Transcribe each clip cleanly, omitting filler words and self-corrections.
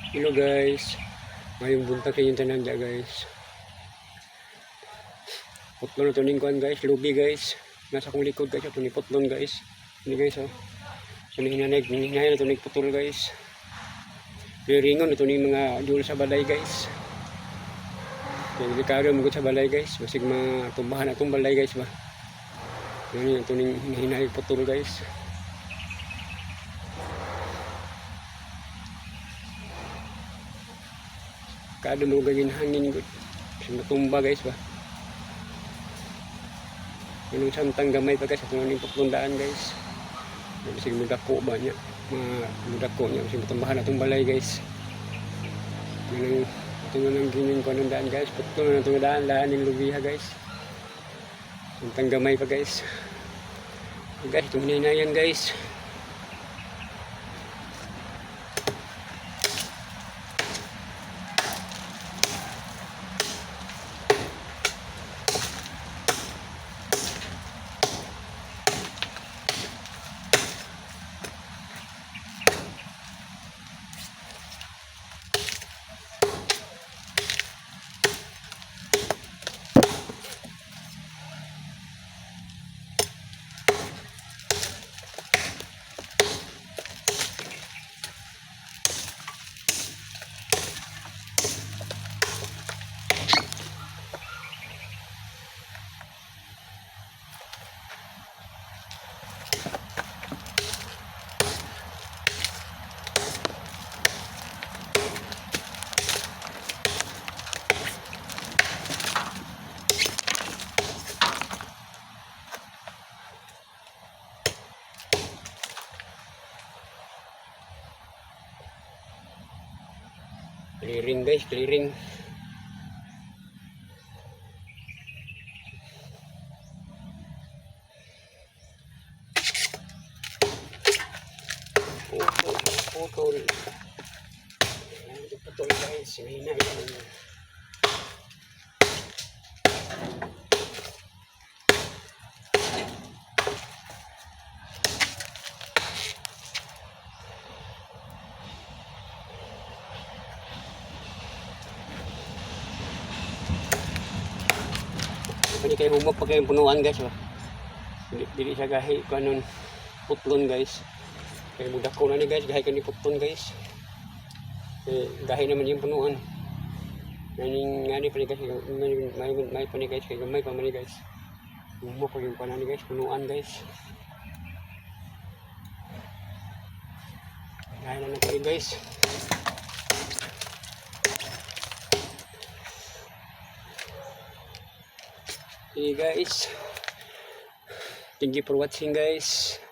Hello guys. Maayong buntag kayong tanan dya, guys. Putlon na to ning kuan, guys, lubi, guys. Nasa akong likod, guys, ato ni putlon, guys. Ini, guys, oh. So ni hinanay, hinanay na to ning putol, guys. Clearingon ito ni mga duol sa balay, guys. Kaya delikado mo sa balay, guys. Basig matumbahan atong balay, guys, ba. Yan ito ning hinahinay putol, guys. Kada mo ganyan hangin gud. Kasi matumba, guys, ba. Anong samtang gamay pa, guys, atong ning putlon daan, guys. Basig mo dako ba niya. Mga mudako niya basig matumbahan atong balay, guys. Yan ang ito na lang ginin ko ng daan, guys. Putol na itong daan. Daan ng lubiha, guys. Samtang gamay pa, guys. So, guys, itong hinaynayan, guys. Clearing, guys, clearing. Putol, putol. Ayan, ito putol, guys. Hinaynayan. Pwede kayo humok pag kayong punuan, guys, ba? Dili, dili siya gahi kanon putlon, guys. Kaya mudako na ni, guys, gahi kani putlon, guys. Eh, gahi naman yung punuan. Nganing ngani pa ni, guys, may pa ni, guys, kay gamay pa man ni, guys. Humok pa yung panan ni, guys, punuan, guys. Gahi na lang kayo, guys. Hey guys. Thank you for watching, guys.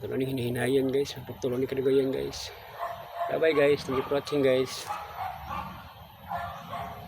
Tulo ni hinihinayan, guys. Pagtulo ni kadugayan, guys. Bye bye, guys. Thank you for watching, guys.